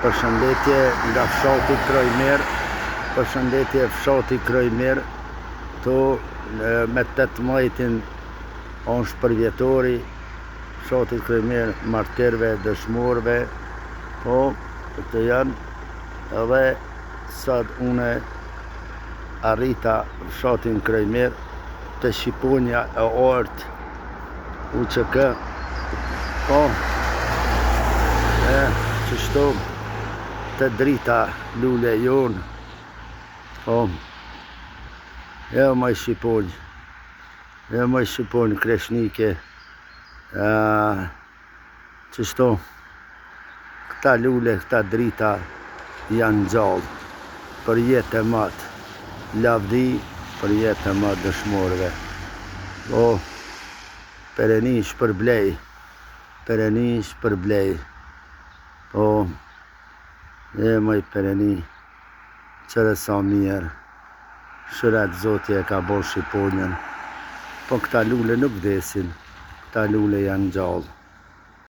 Përshëndetje nga fshati Krojmir, përshëndetje fshati Krojmir, ktu me 18-in është përvjetori fshatit Krojmir, martirëve, dëshmorëve, po këto janë edhe sot une arrita fshatin Krojmir te Shqiponja e Artë UÇK po e qështu te drita lule jonë po e moj shqiponjë e moj shqiponjë kreshnike e qështu këta lule këta drita janë gjallë për jetë e mat lavdi për jetë e mat dëshmorëve po Perëni shpërblej Perëni shpërblej po e moj Perëni qyre sa mirë shyqyr zoti e ka bo shqiponjën po këta lule nuk vdesin këta lule janë gjallë.